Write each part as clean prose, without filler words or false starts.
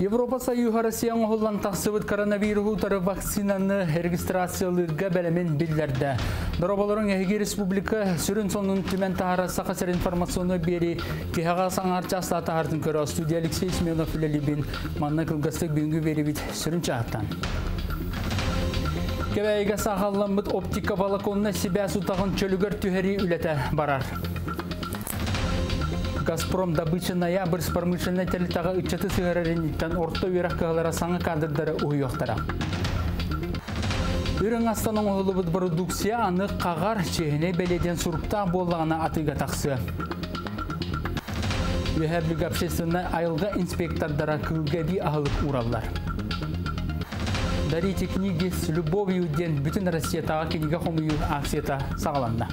Европа Союһа Россия оҥоһуллан тахсыбыт коронавируһу утары вакцинаны регистрациялыырга бэлэмин биллэрдэ. Дорооболоруҥ, эһиги республика сүрүн сонун түмэн таһаарар Саха сирин информационнай биэрии тиһэҕэ саҥар чаастаа таһаартын көрө студия Алексей Семенов үлэлиибин. Манна кылгастык бүгүҥҥү биэриибит сүрүн чааһыттан. Кэбээйигэ саахалламмыт оптика волоконнай сибээс утаҕын чөлүгэр түһэрии үлэтэ барар. Газпром добыча ноябрь промышленнай тэрилтэҕэ ыччаты сыһыарар инниттэн орто үөрэх кыһалара саҥа кадрдары уһуйуохтара. Үрүҥ астан оҥоһуллубут продукция аны хаҕар, чиэһинэй бэлиэ диэн суруктаах буоллаҕына атыыга тахсыа. Үөһээ Бүлүүгэ общественнай айылҕа инспектордара кыылга эбии аһылык уураллар. Дарите книги с любовью диэн бүтүн Россиятааҕы кинигэ хомуйуу акцията саҕаланна.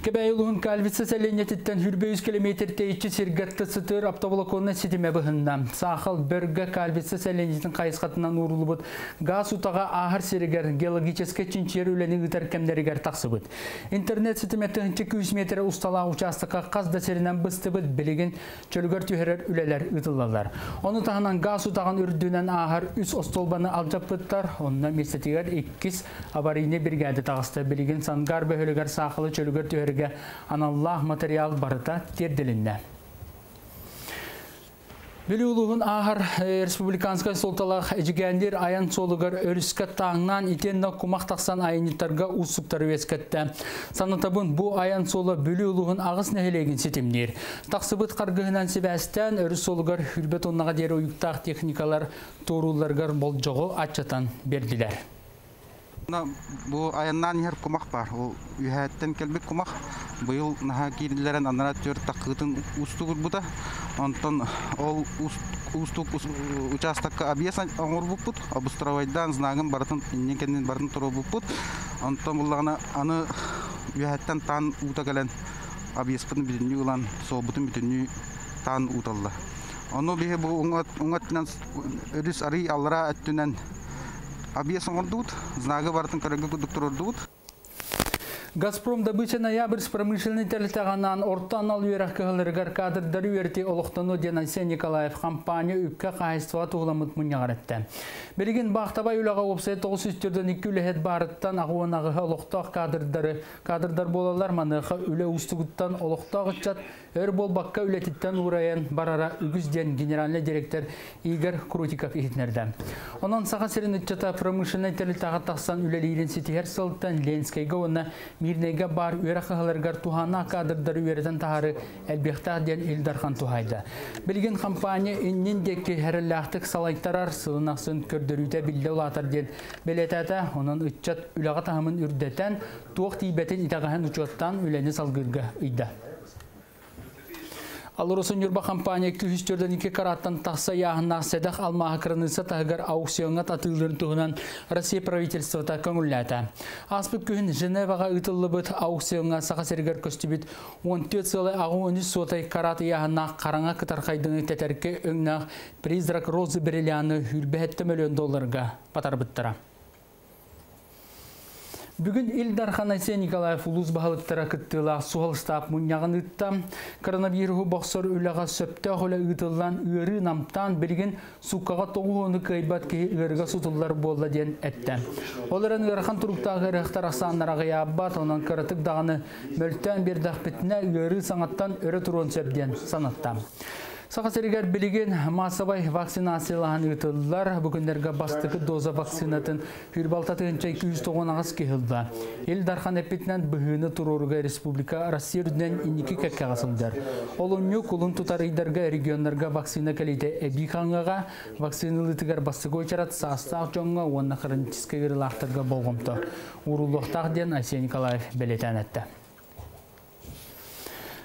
Кэбээйи улууһун Кальвица сэлиэнньэтиттэн 23 километр тэйиччи сиргэ сытыр оптоволоконнай ситимэ быһынна. Саахал Бөргө Кальвица сэлиэнньэтин хайысхатынан ууруллубут газ утаҕа ааһар сиригэр геологическай чинчийэр үлэни ыытар кэмнэригэр тахсыбыт. Интернет ситимэ 1200 метр усталаах учаастакка хас да сиринэн быстыбыт, билигин чөлүгэр түһэрэр үлэлэр ыытыллаллар. Ону таһынан газ утаҕын үрдүнэн ааһар үс остуолбаны алдьаппыттар, онно миэстэтигэр иккис аварийный бригада таҕыста. Билигин Сангар бөһүөлэгэр саахалы чөлүгэр түһэргэ аналлаах материал барыта тиэрдилиннэ. Бүлүү улууһун ааһар республиканскай суолталаах Эдьигээндир айан суолугар өрүскэ тааҥнаан итиэннэ кумах тахсан айанньыттарга уустуктары үөскэттэ. Санатабын, бу айан суола Бүлүү улууһун аҕыс нэһилиэгин ситимниир. Тахсыбыт харгыһынан сибээстээн өрүс суолугар 20 тоннаҕа диэри уйуктаах техникалар туоруулларыгар болдьоҕу аччатан биэрдилэр. Бу айаннаан иһэр кумах баар. Ол үөһээттэн кэлбит кумах быйыл наһаа киирдилэрин анараа түөрт таххыытын уустугурбута. Онтон ол уустук учаастакка объезд оҥорбуппут, обустроайдаан знагын барытын иннин кэннин барытын туруорбуппут. Онтон буллаҕына аны үөһээттэн таан уута кэлэн объезпытын бүтүннүү ылан, суолбутун бүтүннүү таан ууталла. Ону биһи бу уҥа өттүнэн өрүс арый аллараа өттүнэн объезд оҥордубут, знагы барытын көрөргө курдук туруордубут. Газпром добыча ноябрь промышленный тэрилтэҕэ орто анал үөрэх кыһаларыгар кадрдары үөрэтии олохтонуо диэн Айсен Николаев компания үпкэ хаһаайыстыбаҕа туһуламмыт мунньаҕар эттэ. Билигин баахтабай үлэҕэ уопсай 942 үлэһит баарыттан аҕыс олохтоох кадрдары кадрдар буолаллар. Маныаха үлэ уустугуттан олохтоох ыччат өр буолбакка үлэтиттэн уурайан барара үгүс диэн генеральный директор Игорь Крутиков иһитиннэрдэ. Онон Саха сирин ыччата промышленнай тэрилтэҕэ тахсан үлэлиирин ситиһэр сылтан Ленскэйгэ уонна Мирнэйгэ баар үөрэх кыһаларыгар туһааннаах кадрдары үөрэтэн таһаары элбиэхтээх диэн Ил Дархан туһаайда. Билигин компания иннин диэки эрэллээхтик салайтарар, сылын ахсын көрдөрүүтэ биллэ улаатар диэн бэлиэтээтэ. Онон ыччат үлэҕэ таһымын үрдэтэн, туох тиийбэтин итэҕэһин учуоттаан үлэни салгыырга ыйда. АЛРОСА Ньурба компания 242 караттан тахса ыйааһыннаах сэдэх алмааһы кыраныысса таһыгар аукциоҥҥа атыылыырын туһунан Россия правительствота көҥүллээтэ. Ааспыт күһүн Женеваҕа ыытыллыбыт аукциоҥҥа Саха сиригэр көстүбүт 14 сыалай 83 карат ыйааһыннаах хараҥа кытархайдыҥы тэтэркэ өҥнөөх «Призрак розы» бриллианы 27 миллион долларга батарбыттара. Бүгүн Ил Дархан Айсен Николаев улуус баһылыктара кыттыылаах суһал штаб мунньаҕын ыытта. Коронавируһу бохсор үлэҕэ сөптөөх үлэ ыытыллан, ыарыы намтаан, билигин сууккаҕа 90 кыайбат киһи ыарыыга сутуллар буолла диэн эттэ. Ол эрэн ыарахан туруктаах ыарыһахтар ахсааннара аҕыйаабат, онон кыратык даҕаны мөлтөөн биэрдэхпитинэ ыарыы саҥаттан өрө туруон сөп диэн санатта. Саха сиригэр билигин маассабай вакцинациялааһын ыытыллар. Бу күннэргэ бастакы доза вакцинатын 26 298 киһи ылла. Ил Дархан эппитинэн, быһыыны туруорууга республика Россия үрдүнэн инники кэккэҕэ сылдьар. Олунньу, кулун тутар ыйдарга регионнарга вакцина кэлиитэ эбии хаҥыаҕа, вакцина ылыытыгар бастакы уочарат саастаах дьоҥҥо уонна хроническай ыарыылаахтарга болҕомто ууруллуохтаах диэн Айсен Николаев бэлиэтээн эттэ.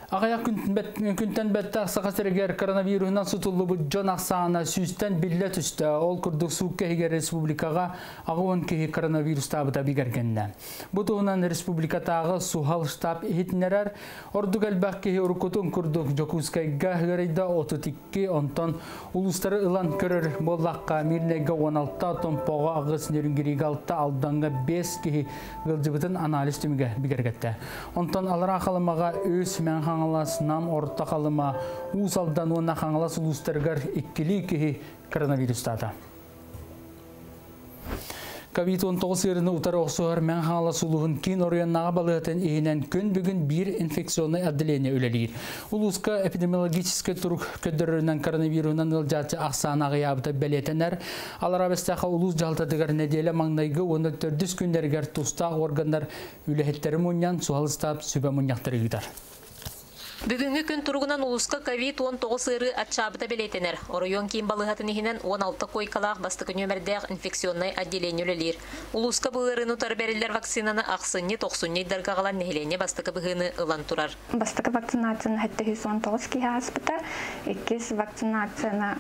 Аҕыйах күнтэн бэттэх Саха сиригэр коронавируһунан сутуллубут дьон ахсаана 100-тэн биллэ түстэ. Ол курдук суукка иһигэр республикаҕа 80 киһи коронавирустаабыта бигэргэннэ. Бу туһунан республикатааҕы суһал штаб иһитиннэрэр. Ордук элбэх киһи уруккутун курдук Дьокуускайга ыарыйда, 32, онтон улуустары ылан көрөр буоллахха, Мирнэйгэ 16, Томпоҕо 8, Нерюнгригэ 6, Алдаҥҥа 5 киһи ыалдьыбытын анализ түмүгэ бигэргэттэ. Онтон Аллараа Халымаҕа 3, Хаҥалас, Нам, Орто Халыма, Уус Алдан уонна Хаҥалас улуустарыгар иккилии киһи коронавирустаата. Ковид-19 ыарыыны утары охсуһар Мэҥэ Хаҥалас улууһун киин оройуоннааҕы балыыһатын иһинэн күн бүгүн биир инфекционнай отделение үлэлиир. Улууска эпидемиологическай турук көрдөрөрүнэн коронавируһунан ыалдьааччы ахсаана аҕыйаабыта бэлиэтэнэр. Аллараа Бэстээххэ улуус дьаһалтатыгар нэдиэлэ маҥнайгы уонна төрдүс күннэригэр тустаах органнар үлэһиттэрин мунньан суһал ыстаап сүбэ мунньахтары ыытар. Бүгүҥҥү күн туругунан улууска ковид-19 ыарыы аччаабыта бэлиэтэнэр. Оройуон киин балыыһатын иһинэн 16 куойкалаах бастакы нүөмэрдээх инфекционнай отделение үлэлиир. Улууска бу ыарыыны утары бэриллэр вакцинаны ахсынньы, тохсунньу ыйдарга аҕалан нэһилиэнньэ бастакы быһыыны ылан турар. Бастакы вакцинацияны 719 киһи ааспыта. Иккис вакцинацияны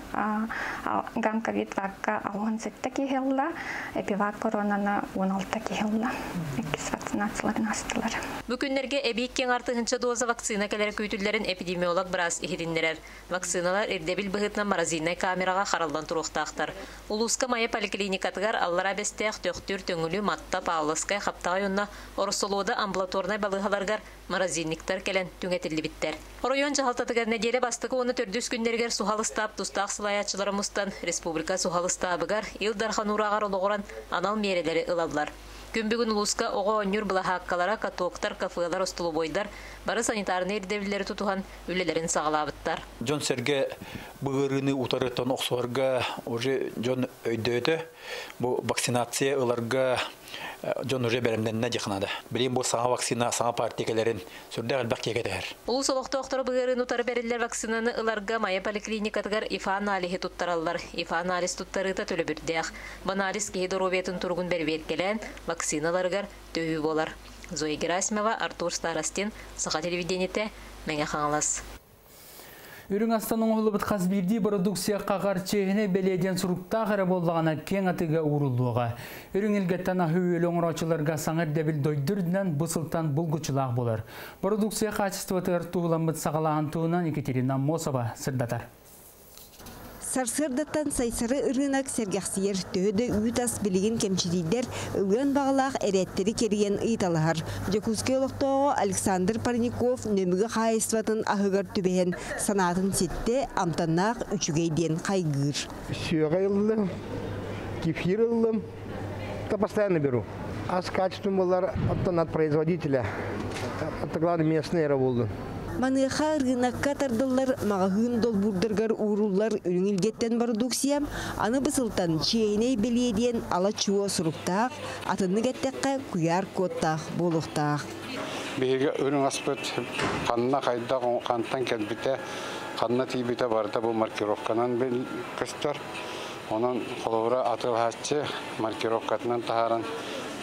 гам-ковид вакка 67 киһи ылла. Эпивак коронаны 16 киһи ылла. Иккис вакцинацияларын астылар. Бу күннэргэ эбии киэҥ артыһынча доза вакцина кэлэрэ күүтүллэрин эпидемиолог быраас иһитиннэрэр. Вакциналар ирдэбил быһыытынан морозильнай камераҕа хараллан туруохтаахтар. Улууска Майа поликлиникатыгар Аллараа Бэстээх, Төхтүр, Төҥүлү, Матта, Павловскай, Хаптаҕай уонна Ороссолуода амбулаторнай балыыһаларыгар морозильниктар кэлэн түҥэтиллибиттэр. Оройуон дьаһалтатыгар нэдиэлэ бастакы уонна төрдүс күннэригэр суһал ыстаап тустаах салайааччылара мустан республика суһал ыстаабыгар Ил Дархан уурааҕар олоҕуран анал миэрэлэри ылаллар. Күн бүгүн улууска оҕо оонньуур былаһааккалара, катоктар, кафелар, остолобуойдар бары санитарнай ирдэбиллэри тутуһан үлэлэрин саҕалаабыттар. Дьон-сэргэ бу ыарыыны утарыттан охсуһарга уже дьон өйдөөтө. Бу вакцинация ыларга дьон уже бэлэмнэннэ диэх наада. Билигин бу саҥа вакцина, саҥа партия кэлэрин сүрдээх элбэх киһи кэтэһэр. Улуус олохтоохторо быһыырын утары бэриллэр вакцинаны ыларга Майа поликлиникатыгар ИФА-аналиһы туттараллар. ИФА-анализ туттарыыта төлөбүрдээх. Бу анализ киһи доруобуйатын туругун бэрэбиэркэлээн, вакциналарыгар төһүү буолар. Зоя Герасимова, Артур Старостин, Саха телевидениетэ, Мэҥэ Хаҥалас. Үрүҥ астан оҥоһуллубут хас биирдии бородууксуйа хаҕар чиэһинэй бэлиэ диэн суруктаах эрэ буоллаҕына киэҥ атыыга ууруллуоҕа. Үрүҥ илгэттэн аһы-үөлү оҥорооччуларга саҥа ирдэбил дойду үрдүнэн бу сылтан булгуччулаах буолар. Бородууксуйа хаачыстыбатыгар туһуламмыт саҕалааһын туһунан Екатерина Аммосова сырдатар. Сарсыардаттан Сайсары ырыынак сэргэхсийэр, төһө да үүт ас билигин кэмчилийдэр, ылыан баҕалаах эрээттэри кэрийэн ыйыталаһар. Дьокуускай олохтооҕо Александр Парников Нөмүгү хаһаайыстыбатын аһыгар түбэһэн санаатын ситтэ, амтаннаах үчүгэй диэн хайгыыр. Сүөҕэ ыллым, кефир ыллым, это постоянно беру. Ас качественный буолар, оттон от производителя. Это главное местный эрэ буоллун. Маныаха ырыынакка тардыллар маҕаһыын долбуурдарыгар ууруллар үрүҥ илгэттэн бородууксуйа аны бысылтан чиэһинэй бэлиэ диэн ала-чуо суруктаах, атыннык эттэххэ куйаар куоттаах буолуохтаах. Биһиги үрүҥ аспыт ханна хайдах хантан кэлбитэ, ханна тиийбитэ барыта бу маркировканан көстөр. Онон холобура атыылаһааччы маркировкатынан таһааран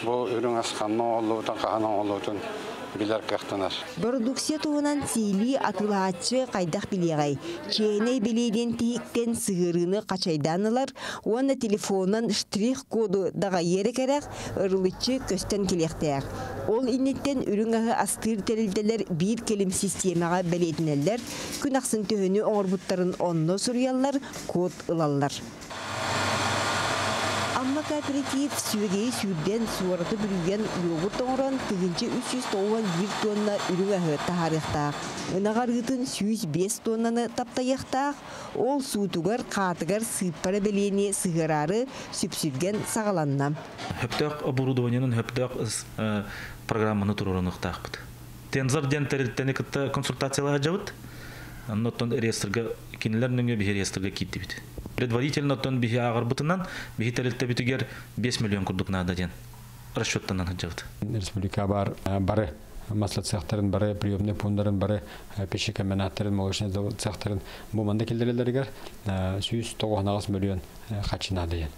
бу үрүҥ ас ханна оҥоһуллубутун, хаһан оҥоһуллубутун билэр кыахтанар. Бородууксуйа туһунан сиилии атыылаһааччы хайдах билиэҕэй? Чиэһинэй билии диэн тиһиктэн сыһыарыыны хачайдаан ылар уонна телефонунан штрих-коду даҕайыа эрэ кэрэх, ырылыччы көстөн кэлиэхтээх. Ол инниттэн үрүҥ аһы астыыр тэрилтэлэр биир кэлим систиэмэҕэ бэлиэтинэллэр, күн ахсын төһөнү оҥорбуттарын онно суруйаллар, код ылаллар. Амма кооператив сүөгэйи сүүрдэн, суораты бүрүйэн, йогурт оҥорон 1391 тонна үрүҥ аһы таһаарыахтаах. Ынах арыытын 105 тоннаны таптайыахтаах. Ол суутугар, хаатыгар сыыппара бэлиэни сыһыараары сүпсүлгэн саҕаланна. Хөптөөх оборудованиенын хөптөөх программаны туруоруохтаахпыт. Тензор диэн тэрилтэни кытта консультациялаһа дьабыт. Оннуттан реестрга кинилэр нөҥүө биһи реестрга киирдибит. Предварительно оттон биһи ааҕарбытынан биһи тэрилтэбитигэр 5 миллион курдук наада диэн расчеттанан сылдьабыт. Республика бар бары масло цехтарын, бары приемный пунктарын, бары пищекомбинаттарын, молочный цехтарын бу манда киллерелеригер 198 миллион харчы наада диэн.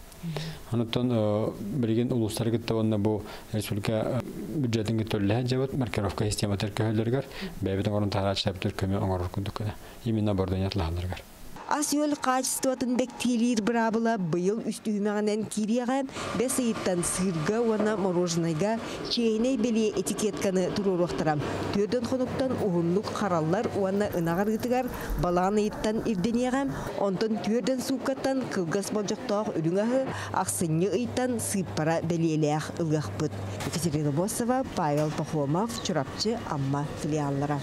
Онтон билигин улуустары кытта уонна бу республика бюджетин төллэһэн дьабыт маркировка систематыр көһөлөрүгэр бэйэбит оҥорон таһарааччыларбытыгар көмө оҥорор курдук именно оборудование лаһаннарыгар. Ас-үөл хаачыстыбатын бэктиэлиир быраабыла быйыл үс түһүмэҕинэн киириэҕэ, бэс ыйыттан сыырга уонна мороженайга чиэһинэй бэлиэ этикетканы туруоруохтара. Түөрдэн хонуктан уһуннук хараллар уонна ынах арыытыгар балаҕан ыйыттан ирдэниэҕэ, онтон түөрдэн сууккаттан кылгас болдьохтоох үрүҥ аһы ахсынньы ыйтан сыыппара бэлиэлээх ылыахпыт. Екатерина Босова, Павел Пахомов, Чурапчы, Амма филиаллара.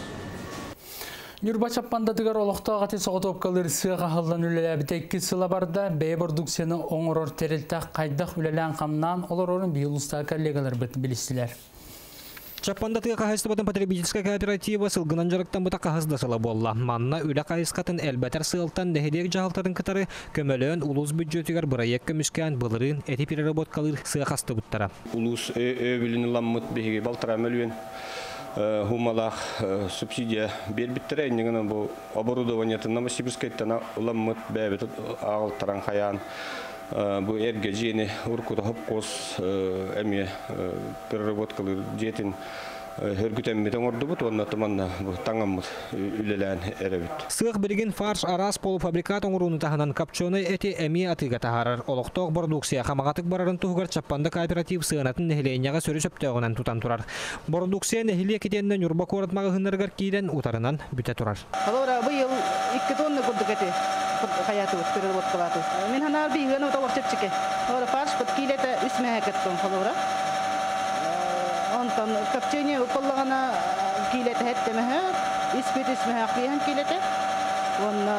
Ньурба Чаппандатыгар олохтоох эти соҕотуопкалыыр сыах аһыллан үлэлээбитэ 2 сыла барда. Бэйэ бородууксуйаны оҥорор тэрилтэ хайдах үлэлээн-хамнаан олорорун биһиги улуустааҕы коллегаларбыт билистилэр. Чаппанда тыа хаһаайыстыбатын потребительскай кооператива сылгынан дьарыктаммыта хаһыс да сыла буолла. Манна үлэ хайысхатын элбэтэр сыалтан нэһилиэк дьаһалтатын кытары көмөлөөн улуус бүддьүөтүгэр бырайыак көмүскээн былырыын эти переработкалыыр сыах астыбыттара. Улуус өйөбүлүн ыламмыт биһиги балтараа мөлүйүөн хуумалаах субсидия биэрбиттэрэ. Инньэ гынан бу оборудованиетын Новосибирскайтан ыламмыт бэйэбит аҕалтаран хайаан бу эргэ дьиэни уруккута хопкуос эмиэ переработкалыыр дьиэтин хөргүтэммит оҥордубут уонна туманна бу таҥаммыт үлэлээн эрэбит. Сыах билигин фарш араас полуфабрикат оҥорууну таһынан копченый эти эмиэ атыыга таһаарар. Олохтоох бородууксуйа хамаҕатык барарын туһугар Чаппанда кооператив сыанатын нэһилиэнньэҕэ сөрү сөптөөҕүнэн тутан турар. Бородууксуйа нэһилиэк итиэннэ Ньурба куорат маҕаһыыннарыгар киирэн утарынан бүтэ турар. Холобура, быйыл 2 тонна курдук эти хайаатыбыт, переработкалаатыбыт. Мин санаабар биһиги олох чэпчэки. Холобура, фаршпыт киилэтэ 3 мэһэкэттон холобура. Онтон копчение уколлаҕына киилэтэ хэттэмэһэ, испит үс мэһээх биэһэн киилэтэ. Уонна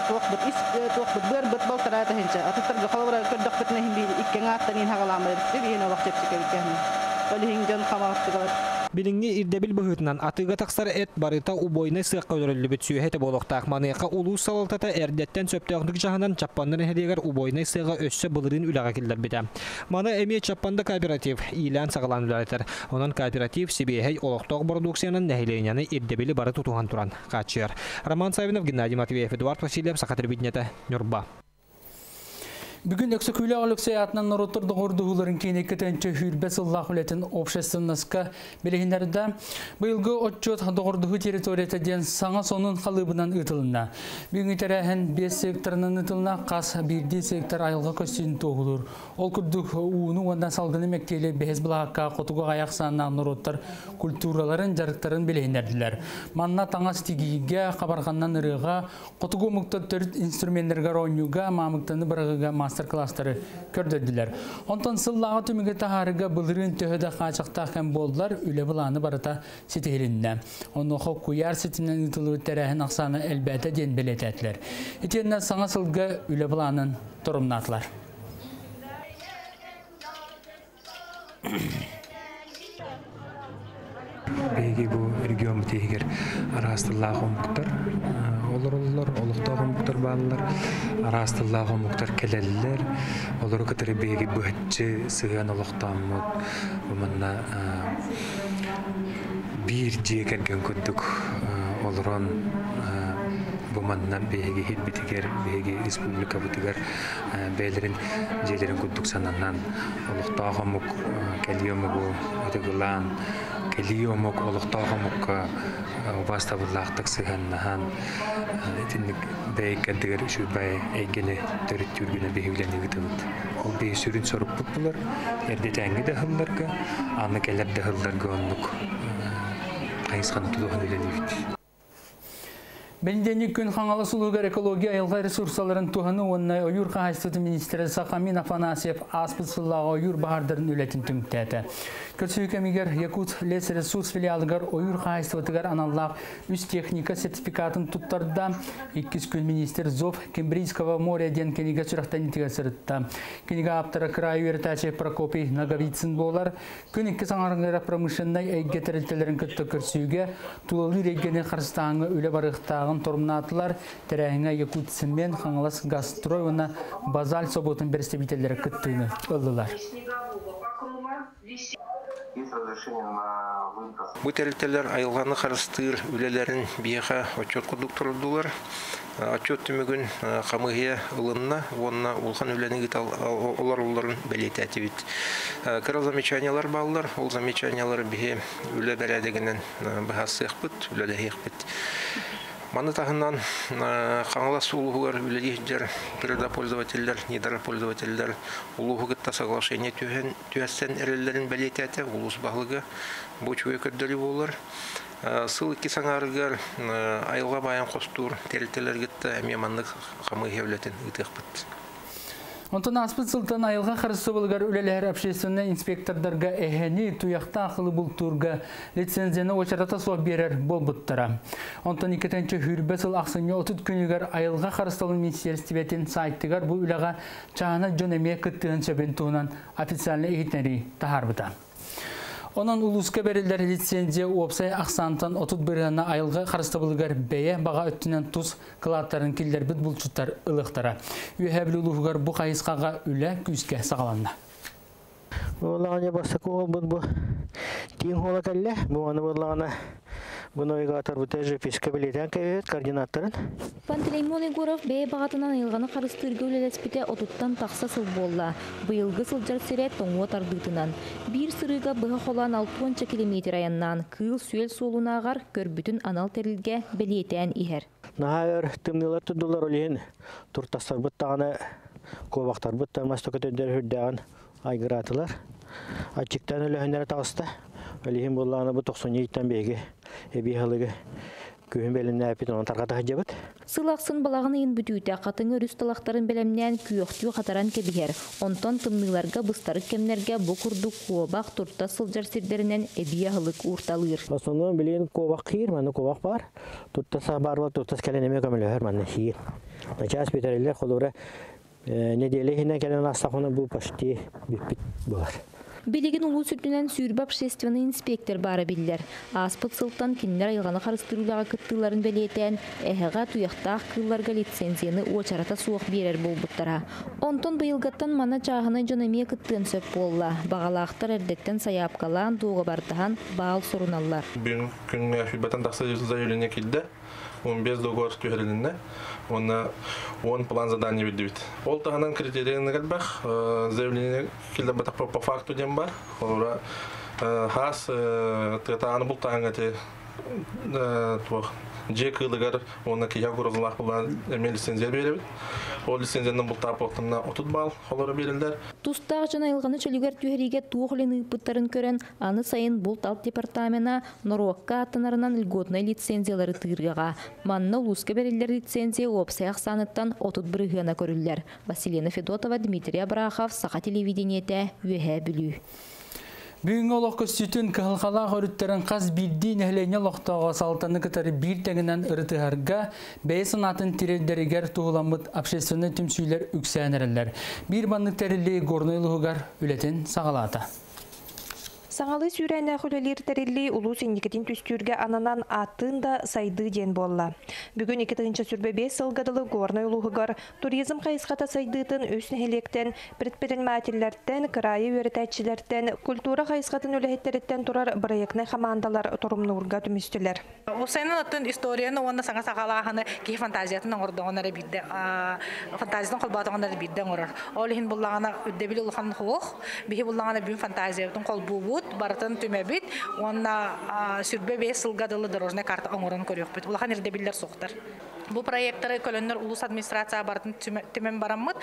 туохпут ис туохпут быарбыт балтараа тыһыынча. Атыттарга холобура көрдөхпүтүнэ иһин биир икки аҥааттан иһин хаҕалааммыт эбит биһиги олох чэпчэки эбит Ол иһин дьон хамаҕаттыгалар. Билиҥҥи ирдэбил быһыытынан атыыга тахсар эт барыта убойнай сыахха өлөрүллүбүт сүөһэ этэ буолуохтаах. Маныаха улуус салалтата эрдэттэн сөптөөхтүк дьаһанан Чаппанда нэһилиэгэр убойнай сыаҕа өссө былырыын үлэҕэ киллэрбитэ. Маны эмиэ Чаппанда кооператив иилээн-саҕалаан үлэлэтэр. Онон кооператив сибиэһэй олохтоох бородууксуйанан нэһилиэнньэни ирдэбили бары тутуһан туран хааччыйар. Роман Саввинов, Геннадий Матвеев, Эдуард Васильев, Саха телевидениетэ, Ньурба. Бүгүн Өксөкүүлээх Өлөксөй аатынан норуоттар доҕордоһууларын киинэ көтөнчө сүүрбэ сыллаах үлэтин общественноска билиһиннэрдэ. Быйылгы отчуот доҕордоһуу территорията диэн саҥа сонун халыыбынан ыытылынна. Бүгүҥҥү тэрээһин 5 секторынан ыытылынна, хас биирдии сектор айылҕа көстүүтүн туоһулуур. Ол курдук ууну уонна салгыны мэктиэлиир бэһис былаһаакка хотугу аҕыйах сааннаах норуоттар культураларын, дьарыктарын билиһиннэрдилэр. Манна таҥас тигиигэ, хабарҕаннан ырыаҕа, хотугу омуктар төрүт инструменнарыгар оонньууга, маамыктаны быраҕыыга мастер-класстары көрдөрдүлэр. Онтон сыллааҕы түмүгү таһаарыыга былырыын төһө да хааччахтаах кэм буоллар, үлэ былааны барыта ситиһилиннэ. Онуоха куйаар ситиминэн ыытыллыбыт тэрээһин ахсаана элбээтэ диэн бэлиэтээтилэр. Итиэннэ саҥа сылга үлэ былаанын торумнаатылар. Биһиги бу региоммут иһигэр араас тыллаах омуктар олороллор, олохтоох омуктар бааллар, араас тыллаах омуктар кэлэллэр. Олору кытары биһиги быһаччы сыһыан олохтооммут манна биир дьиэ кэргэн курдук олорон бу манна биһиги иһирбитигэр, биһиги республикабытыгар бэйэлэрин дьиэлэрин курдук сананан олохтоох омук кэлии омугу ытыгылаан, кэлии омук олохтоох омукка убаастабыллаахтык сыһыаннаһан итинник бэйэккэрдигэр үчүгэй эйгэни төрүттүүргүнэ биһиги ыытабыт. Ол биһи сүрүн сорукпут булар, эрдэтээҥҥи да ыһылларга, аны кэлэр да ыһылларга оннук хайысханы тутуһан үлэлиибит. Бэнидиэнньик күн Хаҥалас улууһугар экология айылҕа ресурсаларын туһаныы уонна ойуур хаһаайыстыбатын министрэ Сахамин Афанасьев ааспыт сыллааҕы ойуур баһаардарын үлэтин түмүктээтэ. Көрсүһүү кэмигэр Якут лесресурс филиалыгар ойуур хаһаайыстыбатыгар аналлаах үс техника сертификатын туттарда. Иккис күн министр Зов Кембрийского моря диэн кинигэ сүрэхтэниитигэр сырытта. Кинигэ ааптара кыраайы үөрэтээччи Прокопий Ноговицын буолар. Күн иккис аҥарыгар промышленнай эйгэ тэрилтэлэрин кытта көрсүүгэ тулалыыр эйгэни харыстааҥҥа үлэ барыахтааҕын торумнаатылар. Тэрээһиҥҥэ Якутцемент, Хаҥалас Газстрой уонна Базаль собуотун бэрэстэбиитэллэрэ кыттыыны ыллылар. Бу тэрилтэлэр айылҕаны харыстыыр үлэлэрин биһиэхэ отчуот курдук турдулар. Отчуот түмүгүн хамыыһыйа ылынна уонна улахан үлэни ыыта олороллорун бэлиэтээтибит. Кыра замечаниялар бааллар. Ол замечаниялары биһи үлэ бэрээдэгинэн быһаарсыахпыт, үлэлэһиэхпит. Маны таһынан Хаҥалас улууһугар үлэлии сылдьар природопользователлэр, недропользователлэр улууһу кытта соглашение түһэрсэн эрэллэрин бэлиэтээтэ улуус баһылыга. Бу үчүгэй көрдөрүү буолар. Сыл иккис аҥаарыгар айылҕа баайын хостуур тэрилтэлэр кытта эмиэ маннык хамыыһыйа үлэтин ыытыахпыт. Онтон ааспыт сылтан айылҕа харыстабылыгар үлэлэһэр общественнай инспектордарга эһэни, туйахтаах кыылы бултуурга лицензияны уочарата суох биэрэр буолбуттара. Онтон 2020 сыл ахсынньы 30 күнүгэр айылҕа харыстабылын министиэристибэтин сайтыгар бу үлэҕэ чааһынай дьон эмиэ кыттыһын сөбүн туһунан официальнай иһитиннэрии таһаарбыта. Онон улууска бэриллэр лицензия уопсай ахсаантан 30 бырыһыана айылҕа харыстабылыгар бэйэ баҕа өттүнэн тус кылааттарын киллэрбит булчуттар ылыахтара. Үөһээ Бүлүү улууһугар бу хайысхаҕа үлэ күүскэ саҕаланна. Буоллаҕына бастакы уолбут бу тииҥ уола кэллэ. Бу аны буоллаҕына бу навигаторбыта GPS-ка билиэтэн кэбиһэт координаттарын. Пантелеймон Егоров бэйэ баҕатынан айылҕаны харыстыырга үлэлэспитэ 30-тан тахса сыл буолла. Быйылгы сылдьар сирэ тоҥуо тардыытынан. Биир сырыыга быһа холоон 60 километр айаннаан, кыыл-сүөл суолунааҕар көрбүтүн анал тэрилгэ бэлиэтээн иһэр. Наһаа өр тымныылар турдулар, ол иһин туртастарбыт даҕаны, куобахтарбыт да мас көтөрдөр үрдээҕин айгыраатылар. Аччыктаан өлөһөннөрө таҕыста. Ол иһин буоллаҕына бу 90-тан биһиги эбии аһылыгы күһүн бэлэмнээппит, онон тарҕата сылдьабыт. Сыл ахсын балаҕан ыйын бүтүүтэ хатыҥ өрүс талахтарын бэлэмнээн күөхтүү хатаран кэбиһэр. Онтон тымныыларга быстарык кэмнэргэ бу курдук куобах туртас сылдьар сирдэринэн эбии аһылык уурталыыр. В основном билигин куобах киир, манна куобах баар. Туртас баар буол, туртас кэлэн эмиэ көмөлөһөр манна сиир. Начаас бүтэриллэр, холобура неделя иһинэн кэлэн астахына бу почти бүппүт буолар. Билигин улуус үрдүнэн 20 общественный инспектор баара биллэр. Ааспыт сылтан кинилэр айылҕаны харыстыыр үлэҕэ кыттыыларын бэлиэтээн, эһэҕэ туйахтаах кыылларга лицензияны уочарата суох биэрэр буолбуттара. Онтон быйылгаттан манна чааһынай дьон эмиэ кыттыан сөп буолла. Баҕалаахтар эрдэттэн сайаапкалаан, дуогабардаһан баал суруналлар. Бүгүн күҥҥэ 20-тэн тахса заявление киирдэ. 15 договор түһэрилиннэ. Уонна 10 план задание бэрдибит. Ол таһынан критерийын элбэх заявление киллэрбэтэх по факту диэн бар. Олора хаас тыатааҕыны бултааһыҥҥа ти туох дьиэ кыылыгар уонна киһи угрозалаах буолан эмиэ лицензия биэрэбит. Ол лицензиянан бултаап буолтанна 30 балл холоро берилер. Тустаах дьон айылҕаны чөлүгэр түһэриигэ туох үлэни ыыппыттарын көрөн, аны сайын булт-алт департамена норуокка аттанарынан льготнай лицензиялары тыырыаҕа. Манна улууска бэриллэр лицензия уопсай ахсааныттан 30 бырыһыана көрүллэр. Василина Федотова, Дмитрий Абрахов, Саха телевидениетэ, Үөһээ Бүлүү. Бүгүҥҥү олох көстүүтүн кыһалҕалаах өрүттэрин хас биирдии нэһилиэнньэ олохтооҕо салалтаны кытары биир тэҥинэн ырытыһарга, бэйэ санаатын тириэрдэригэр туһуламмыт общественнай түмсүүлэр үксээн эрэллэр. Биир маннык тэриллии Горнай улууһугар үлэтин саҕалаата. Саҥалыы сүүрээннээх үлэлиир тэриллии улуус инникитин түстүүргэ ананан ааттыын да Сайдыы диэн буолла. Бүгүн 2025 сылга дылы Горнай улууһугар туризм хайысхата сайдыытын үс нэһилиэктэн, предпринимателлэртэн, кыраайы үөрэтээччилэртэн, культура хайысхатын үлэһиттэриттэн турар проектнай хамаандалар торумнуурга түмүстүлэр. Усайнан оттон историяны уонна саҥа саҕалааһыны киһи фантазиятын оҥордоҕун эрэ биирдэ, фантазиятын холбоотоҕун эрэ биирдэ оҥорор. Ол иһин буллаҕына үрдэбил улахан хуох, биһи буллаҕына бүгүн фантазиябытын холбуубут, барытын түмэбит уонна 25 сылга дылы дорожная карта оҥорон көрүөхпүт. Улахан ирдэбиллэр суохтар. Бу проекттары көлөннөр улуус администрация барытын түмэн бараммыт,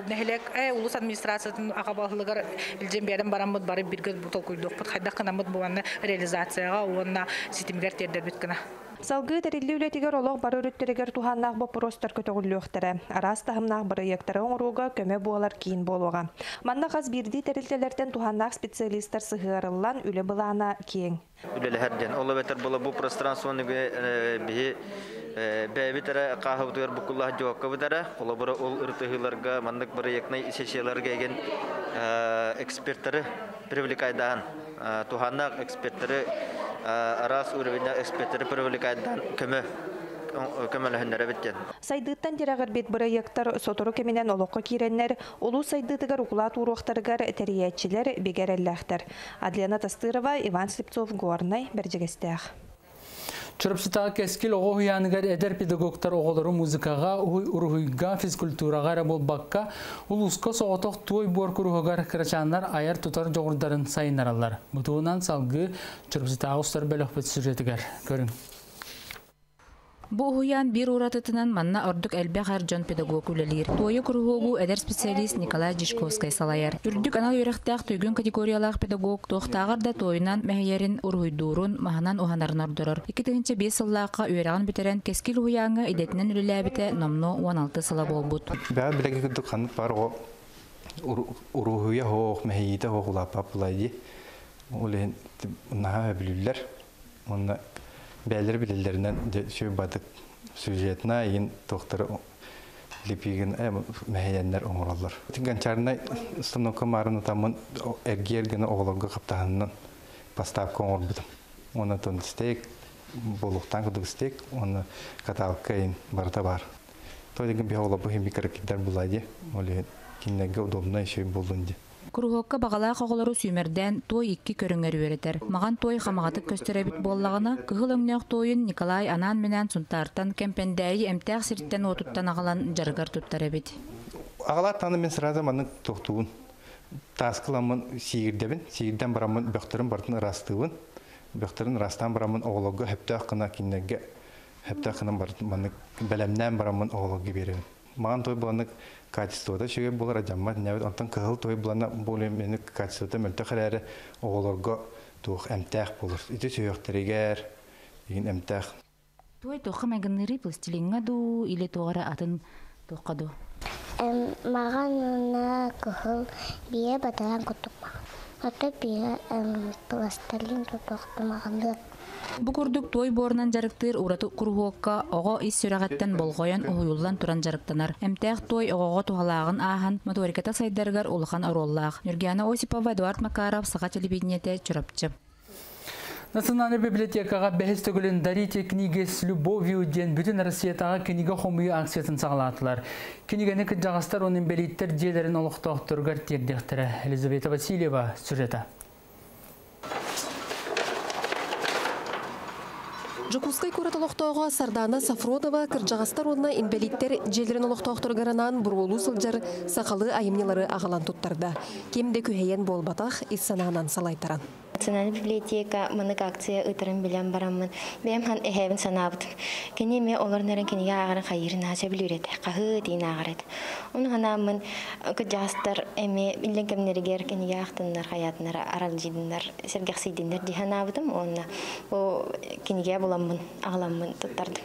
нэһилиэк улуус администрациятын аҕа баһылыгар илдьэн биэрэн бараммыт бары бирге толкуйдуохпут хайдах гынаммыт буоланны реализацияҕа уонна ситимигэр тиэрдэрбит гына. Салгыы тэриллии үлэтигэр олох бары өрүттэригэр туһааннаах боппуруостар көтөҕүллүөхтэрэ. Араас таһымнаах бырайыактары оҥорууга көмө буолар киин буолуоҕа. Манна хас биирдии тэрилтэлэртэн туһааннаах специалистар сыһыарыллан үлэ былаана киэҥ. Үлэлэһэр диэн. Ол эбэтэр була бу пространствоны биһи бэйэбит эрэ хааһыбытыгар буккуллаах дьуокка бутара. Холобура ол ырытыһыыларга маннык проектнай сессияларга еген эксперттары привлекайдаан, туһааннаах эксперттары, араас уровень эксперттары привлекайдаан көмө көмөлөһөннөрө биттен. Сайдыыттан тирэҕирбит бырайыактар сотору кэминэн олоххо киирэннэр, улуус сайдыытыгар укулаат ууруохтарыгар тэрийээччилэр бигэ эрэллээхтэр. Адлена Тастырова, Иван Слепцов, Горнай, Бэрдьигэстээх. Чурапчытааҕы Кэскил оҕо уһуйааныгар эдэр педагогтар оҕолору музыкаҕа, уруһуйга, физкультураҕа эрэ буолбакка, улууска соҕотох туой буор куруһуогар кырачааннар айар тутар дьоҕурдарын сайыннараллар. Бу туһунан салгыы Чурапчытааҕы устар бөлөхпүт сюжетигэр көрүҥ. Бу уһуйаан биир уратытынан манна ордук элбэх эр дьон педагог үлэлиир. Туойа куруһуогу эдэр специалист Николай Дьячковскай салайар. Үрдүк анал үөрэхтээх туйгун категориялаах педагог туохтааҕар да туойунан мэһийэрин, уруһуйдуурун, маһынан уһанарын ордорор. 2005 сыллаахха үөрэҕин бүтэрэн Кэскил уһуйааҥҥа идэтинэн үлэлээбитэ номнуо 16 сыла буолбут. Бэҕэ билэги курдук ханнык баар оҕо уруһуйа хоох, мэһийиитэ хоох улааппап булай дии. Ол иһин наһаа өбүлүүллэр. Уонна бэйэлэрэ билэллэринэн сүбатык сюжетна иин туохтары липигин мэһийэннэр оҥороллор. Гончарнай установка маарын утаммын эргиэр гына оҕолорго хаптаһынынан поставка оҥорбутум. Уонна тон стейк буолуохтаан курдук стейк уонна каталка иин барыта баар. То деген биһи оҕолорбу хин микрокиддар булаа дии. Ол иһин кинилэргэ удобно еще буоллун дии. Куруһуокка баҕалаах оҕолору сүүмэрдээн туой икки көрүҥэр үөрэтэр. Маҕан туой хамаҕатык көстөр эбит буоллаҕына, кыһыл өҥнөөх туойун Николай анаан-минээн Сунтаартан, Кэмпэндээйи эмтээх сиртэн-уотуттан аҕалан дьарыгар туттар эбит. Аҕалаат даҕаны мин сразу маннык туохтуубун. Тааскыламмын сиигирдэбин. Сиигирдэн бараммын бөхтөрүн барытын ыраастыыбын. Бөхтөрүн ыраастаан бараммын оҕолорго сөптөөх гына кинилэргэ сөптөөх гынан барытын маннык бэлэмнээн бараммын оҕолорго биэрэбин. Маҕан той буланнык качествота үчүгэй буолар, адьаммат ньэбит. Онтон кыһыл той булана более качествота мөлтөх эрээри оҕолорго туох эмтээх буолар. Ити сүһүөхтэригэр игин эмтээх. Той туохха майгынныырый пластилиҥҥа дуу или туох эрэ атын туохха дуу? Маҕан уонна кыһыл биэ батаран курдук маҕан. Ото биэ пластилин тутуохту маҕаныа. Бу курдук туой буорунан дьарыктыыр ураты куруһуокка оҕо ис сүрэҕиттэн болҕойон уһуйуллан туран дьарыктанар. Эмтээх туой оҕоҕо туһалааҕын ааһан, моториката сайдарыгар улахан оруоллаах. Нюргиана Осипова, Эдуард Макаров, Саха телевидениетэ, Чурапчы. Национальнай библиотекаҕа бэһис төгүлүн «Дарите книги с любовью» диэн бүтүн Россиятааҕы кинигэ хомуйуу акциятын саҕалаатылар. Кинигэни кырдьаҕастар уонна инбэлииттэр дьиэлэрин олохтоохторугар тиэрдиэхтэрэ. Елизавета Васильева сюжета. Дьокуускай куорат олохтооҕо Сардаана Сафронова кырдьаҕастар уонна инбэлииттэр дьиэлэрин олохтоохторугар анаан буруолуу сылдьар сахалыы айымньылары аҕалан туттарда. Ким да күһэйэн буолбатах, ис санаанан салайтаран. Национальная библиотека маннык акция ыытарын билэн бараммын, бэйэм хан эһээбин санаабытым. Кини эмиэ олорон эрэн кинигэ ааҕарын хайыырын наһаа сөбүлүүр этэ, хаһыы тиин ааҕар этэ. Ону санааммын кырдьаҕастар эмиэ иллэҥ кэмнэригэр кинигэ аахтыннар, хайаатыннар, аралдьыйдыннар, сэргэхсийдиннэр дии санаабытым уонна бу кинигэ буламмын, аҕаламмын туттардым.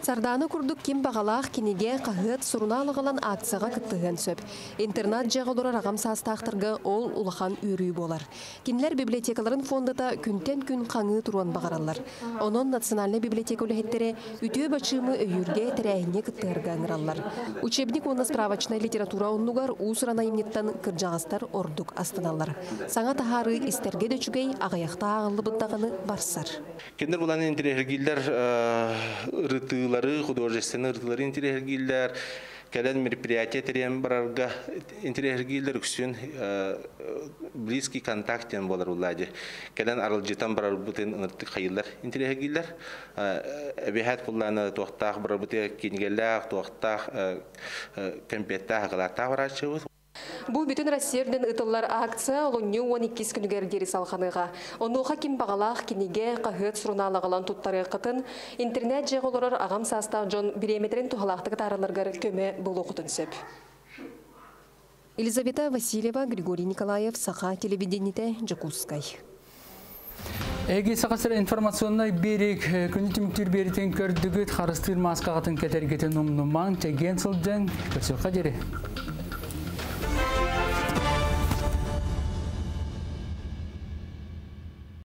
Сардаана курдук ким баҕалаах кинигэ, хаһыат, сурунаал аҕалан акцияҕа кыттыһыан сөп. Интернат дьиэҕэ олорор аҕам саастаахтарга ол улахан үөрүү буолар. Кинилэр библиотекаларын фондата күнтэн күн хаҥыы туруон баҕараллар. Онон Национальнай библиотека үлэһиттэрэ үтүө бачыымы өйүүргэ тэрээһиҥҥэ кыттыһарга ыҥыраллар. Учебник уонна справочнай литература оннугар уус-уран айымньыттан кырдьаҕастар ордук астыналлар. Саҥа таһаарыы истэргэ да үчүгэй, аҕыйахта ааҕыллыбыт даҕаны барсар. Кинилэр булан интириэһиргииллэр ырытыылары, художественный ырытыылары интириэһиргииллэр, кэлэн мероприятие тэрийэн барарга интириэһиргииллэр үксүн близкий контакт диэн буолар улаадьы. Кэлэн арылдьытан барарбытын ыныртык хайыылар интириэһиргииллэр. Эбиһээт буллааны туохтаах барарбытыгар кинигэлээх, туохтаах кэмпиэттээх, акылааттаах барааччыбыт. Бу бүтүн Россия үрдүнэн ыытыллар акция олунньу 12 күнүгэр диэри салҕаныаҕа. Онуоха ким баҕалаах кинигэ, хаһыат, сурунаал аҕалан туттарыаххытын, интернет дьиэҕэ олорор аҕам саастаах дьон бириэмэтэрин туһалаахтык атааралларыгар көмө буолуоххутун сөп. Елизавета Васильева, Григорий Николаев, Саха телевидениетэ, Дьокуускай. Эһиги Саха сирэ информационнай биэрик күнү түмүктүүр биэритин көрдүгүт, харыстыыр мааскаҕытын кэтэргитин умнумаҥ, чэгиэн сылдьыҥ, көрсүөххэ диэри.